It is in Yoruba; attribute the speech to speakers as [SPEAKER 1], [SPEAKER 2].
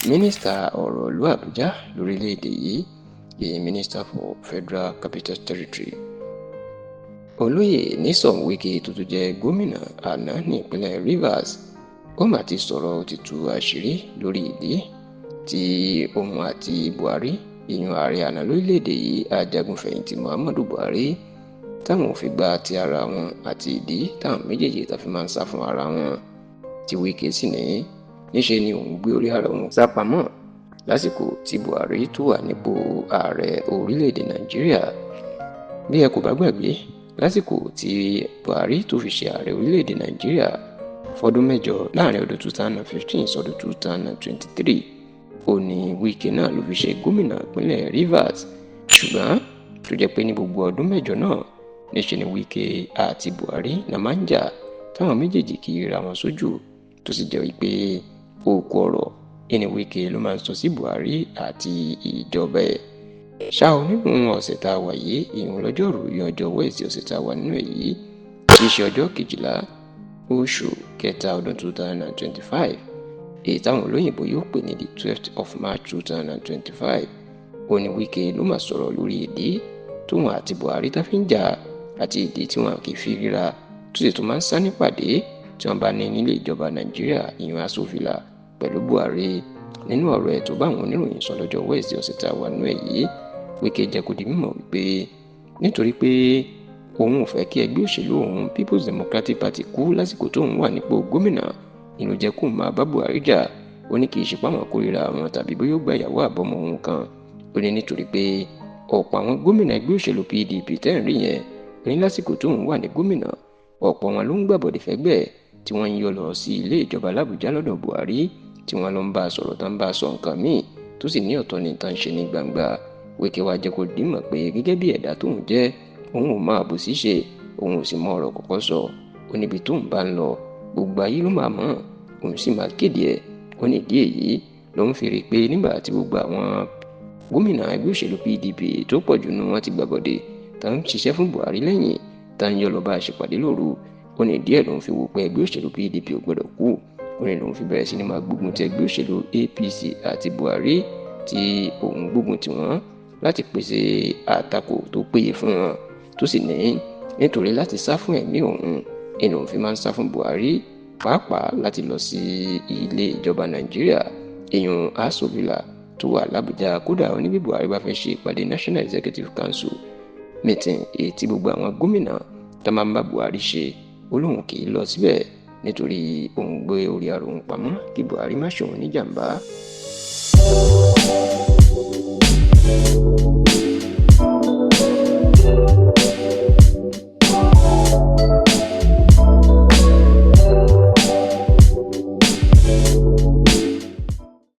[SPEAKER 1] Mínísítà ọ̀rọ̀ ìlú Àbújá lórílẹ̀‐èdè yìí, ìyẹn Minister for Federal Capital Territory, Olóyè Nyesom Wike, tó tún jẹ́ gómìnà àná ní ìpínlẹ̀ Rivers, ó mà ti sọ̀rọ̀. Ó ti tú àṣírí lórí ìdí tí òun àti Buhari, ìyún ààrẹ àná lórílẹ̀‐èdè yìí, ajagunfẹ̀yìntì Muhammadu Buhari, táwọn ò fi gba ti ara wọn àti ìdí táwọn méjèèjì tá fi máa ń sá fún ara wọn, tí Wike sì ní níṣe ni òun gbé orí ara òun sá pamọ́ lásìkò tí Buhari tó wà nípò ààrẹ orílẹ̀‐èdè Nàìjíríà. Bí ẹ kò bá gbàgbé, lásìkò tí Buhari tó fi ṣe ààrẹ orílẹ̀‐èdè Nàìjíríà fọdún 8 láàrin ọdún 2015 sọdún 2023, ó ní Wike náà ló fi ṣe gómìnà ìpínlẹ̀ Rivers. Ṣùgbọ́n tó jẹ́ pé ní gbogbo ọdún 8 náà, níṣe ni Wike àti Buhari náà máa ń jà, táwọn méjèèjì kì í ra wọn sójú, tó sì jẹ́ wípé òkú ọ̀rọ̀ ìní Wike ló máa ń sọ sí Buhari àti ìjọba ẹ̀. Ṣá o, nínú ọ̀sẹ̀ tá a wà yìí, ìrun lọ́jọ́rùú yọ ọjọ́ Wednesday ọ̀sẹ̀ tá a wà nínú èyí, tí í ṣe ọjọ́ 12 oṣù kẹta ọdún 2025, èyí táwọn olóyìnbó yóò pè ní the 12th of March 2025, ó ní Wike ló máa sọ̀rọ̀ lórí ìdí tóun àti Buhari tá fi ń jà àti ìdí tí wọn kì í fi ríra, tó sì tún máa ń sá nípàdé tí wọ́n bá ní nílé ìjọba Nàìjíríà, ìyún Aso Villa, pẹ̀lú Buhari. Nínú ọ̀rọ̀ ẹ̀ tó bá àwọn oníròyìn sọ lọ́jọ́ Wednesday ọ̀sẹ̀ tá a wà nínú ẹ̀ yìí, Wike jẹ́ kó di mímọ̀ wípé nítorí pé òun ò fẹ́ kí ẹgbẹ́ òṣèlú òun, People's Democratic Party, kú lásìkò tóun wà nípò gómìnà ìlú, jẹ́ kóun máa bá Buhari jà. Ó ní kì í ṣe páwọn kórìíra àwọn tàbí bóyá ó gba ìyàwó àbọ̀mọ òun kan. Ó ní nítorí pé ọ̀pọ̀ àwọn gómìnà ẹgbẹ́ òṣèlú PDP tẹ́ ń rí yẹn, ó ní lásìkò tóun wà ní gómìnà, ọ̀pọ̀ wọn ló ń gbàbọ̀dẹ̀ fẹ́gbẹ́ tí wọ́n ń yọ lọ sí ilé ìjọba l'Àbújá lọ́dọ̀ Buhari, tí wọ́n lọ ń bá a sọ̀rọ̀, tán bá a sọ nǹkan míì, tó sì ní ọ̀tọ̀ ní tán ṣe ní gbangba. Wike wá jẹ́ kó dìímọ̀ pé gẹ́gẹ́ bí ẹ̀dá tóun jẹ́, òun ò máa bòsí ṣe, òun ò sì mọ ọ̀rọ̀ kọ̀kọ́ sọ. Ó níbi tóun bá ń lọ, gbogbo ayé ló máa mọ̀, òun sì máa kéde ẹ̀. Ó ní ìdí èyí ló ń fi rí i pé nígbà tí gbogbo àwọn gómìnà ẹgbẹ́ òṣèlú PDP tó pọ̀ jù nínú wọn ti gbàbọ̀dé, tá ń ṣiṣẹ́ fún Buhari lẹ́yìn, tá ń yọ lọ bá a ṣèpàdé lóru, ó ní díẹ̀ lòun fi wò pé ẹgbẹ́ òṣèlú PDP ò gbọdọ̀ kú. Ó ní lòun fi bẹ̀rẹ̀ sí ní máa gbógun ti ẹgbẹ́ òṣèlú APC àti Buhari, tí òun gbógun ti wọ́n láti pèsè àtakò tó péye fún wọn, tó sì ní nítorí láti sá fún ẹ̀mí òun ẹni òun fi máa ń sá fún Buhari, pàápàá láti lọ sí ilé ìjọba Nàìjíríà, èèyàn Aso Villa tó wà l'Àbújá. Kódà, ó ní bí Buhari bá fẹ́ ṣe ìpàdé National Executive Council meeting, èyí tí gbogbo àwọn gómìnà tá máa ń bá Buhari ṣe, ó lóun kì í lọ síbẹ̀ nítorí òun gbé orí ara òun pamọ́ kí Buhari má ṣe òun níjàmbá.